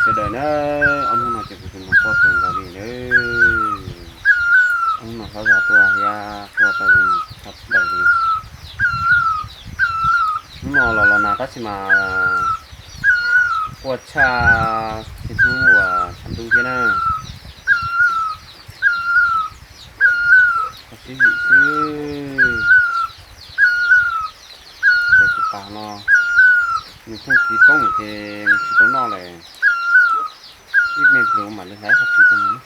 Sawv daws na, ob hnub no ces kuv tus nus quaj kawg nkaus li lawm. Ob hnub no hlob zog tuaj thiab quaj tau zoo tshaj plaws li. Hnub no los los nag tab sis mas quaj tshaj txhia hnub uas tshav ntuj thiab na. Qhov sib him xwb. Ces tus pas no nws pheej txiv poob ces nws tsis tau noj lawm. Ib me pliag mam li hlais qhov txiv rau nws.